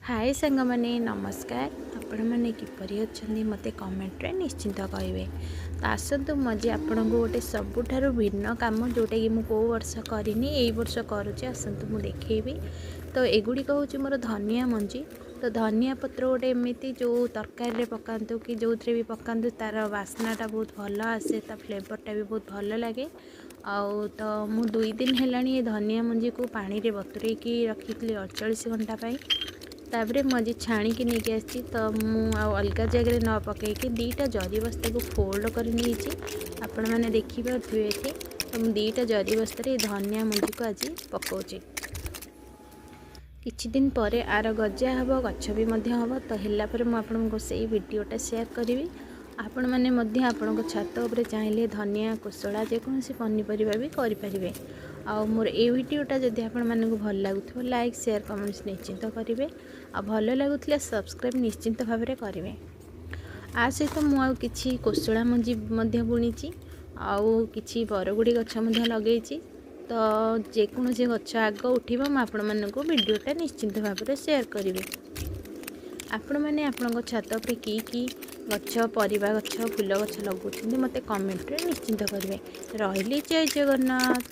ହାଏ ସାଙ୍ଗମାନେ, ନମସ୍କାର। ଆପଣମାନେ କିପରି ଅଛନ୍ତି, ମୋତେ କମେଣ୍ଟରେ ନିଶ୍ଚିନ୍ତ କହିବେ। ତ ଆସନ୍ତୁ, ମୁଁ ଆଜି ଆପଣଙ୍କୁ ଗୋଟେ ସବୁଠାରୁ ଭିନ୍ନ କାମ, ଯେଉଁଟାକି ମୁଁ କେଉଁ ବର୍ଷ କରିନି, ଏଇ ବର୍ଷ କରୁଛି, ଆସନ୍ତୁ ମୁଁ ଦେଖେଇବି। ତ ଏଗୁଡ଼ିକ ହେଉଛି ମୋର ଧନିଆ ମଞ୍ଜି। ତ ଧନିଆ ପତ୍ର ଗୋଟେ ଏମିତି, ଯେଉଁ ତରକାରୀରେ ପକାନ୍ତୁ କି ଯେଉଁଥିରେ ବି ପକାନ୍ତୁ, ତା'ର ବାସ୍ନାଟା ବହୁତ ଭଲ ଆସେ, ତା ଫ୍ଲେଭରଟା ବି ବହୁତ ଭଲ ଲାଗେ। ଆଉ ତ ମୁଁ 2 ଦିନ ହେଲାଣି ଏ ଧନିଆ ମଞ୍ଜିକୁ ପାଣିରେ ବତୁରେଇକି ରଖିଥିଲି 48 ଘଣ୍ଟା ପାଇଁ। ତାପରେ ମୁଁ ଆଜି ଛାଣିକି ନେଇକି ଆସିଛି। ତ ମୁଁ ଆଉ ଅଲଗା ଜାଗାରେ ନ ପକାଇକି 2ଟା ଜରି ବସ୍ତାକୁ ଫୋଲ୍ଡ କରି ନେଇଛି, ଆପଣମାନେ ଦେଖିପାରୁଥିବେ ଏଠି। ତ ମୁଁ 2ଟା ଜରି ବସ୍ତାରେ ଏ ଧନିଆ ମଞ୍ଜିକୁ ଆଜି ପକାଉଛି। କିଛି ଦିନ ପରେ ଆର ଗଜା ହେବ, ଗଛ ବି ମଧ୍ୟ ହେବ। ତ ହେଲା ପରେ ମୁଁ ଆପଣଙ୍କୁ ସେଇ ଭିଡ଼ିଓଟା ସେୟାର କରିବି। ଆପଣମାନେ ମଧ୍ୟ ଆପଣଙ୍କ ଛାତ ଉପରେ ଚାହିଁଲେ ଧନିଆ, କୋଶଳା, ଯେକୌଣସି ପନିପରିବା ବି କରିପାରିବେ। ଆଉ ମୋର ଏଇ ଭିଡ଼ିଓଟା ଯଦି ଆପଣମାନଙ୍କୁ ଭଲ ଲାଗୁଥିବ, ଲାଇକ୍, ସେୟାର, କମେଣ୍ଟସ୍ ନିଶ୍ଚିନ୍ତ କରିବେ। ଆଉ ଭଲ ଲାଗୁଥିଲେ ସବସ୍କ୍ରାଇବ୍ ନିଶ୍ଚିନ୍ତ ଭାବରେ କରିବେ। ଆ ସହିତ ମୁଁ ଆଉ କିଛି କୋଶଳା ମଞ୍ଜି ମଧ୍ୟ ବୁଣିଛି, ଆଉ କିଛି ବରଗୁଡ଼ି ଗଛ ମଧ୍ୟ ଲଗେଇଛି। ତ ଯେକୌଣସି ଗଛ ଆଗ ଉଠିବ, ମୁଁ ଆପଣମାନଙ୍କୁ ଭିଡ଼ିଓଟା ନିଶ୍ଚିନ୍ତ ଭାବରେ ସେୟାର କରିବି। ଆପଣମାନେ ଆପଣଙ୍କ ଛାତ ଉପରେ କି କି ଗଛ, ପରିବା ଗଛ, ଫୁଲ ଗଛ ଲଗାଉଛନ୍ତି, ମୋତେ କମେଣ୍ଟରେ ନିଶ୍ଚିନ୍ତ କରିବେ। ରହିଲି, ଜୟ ଜଗନ୍ନାଥ।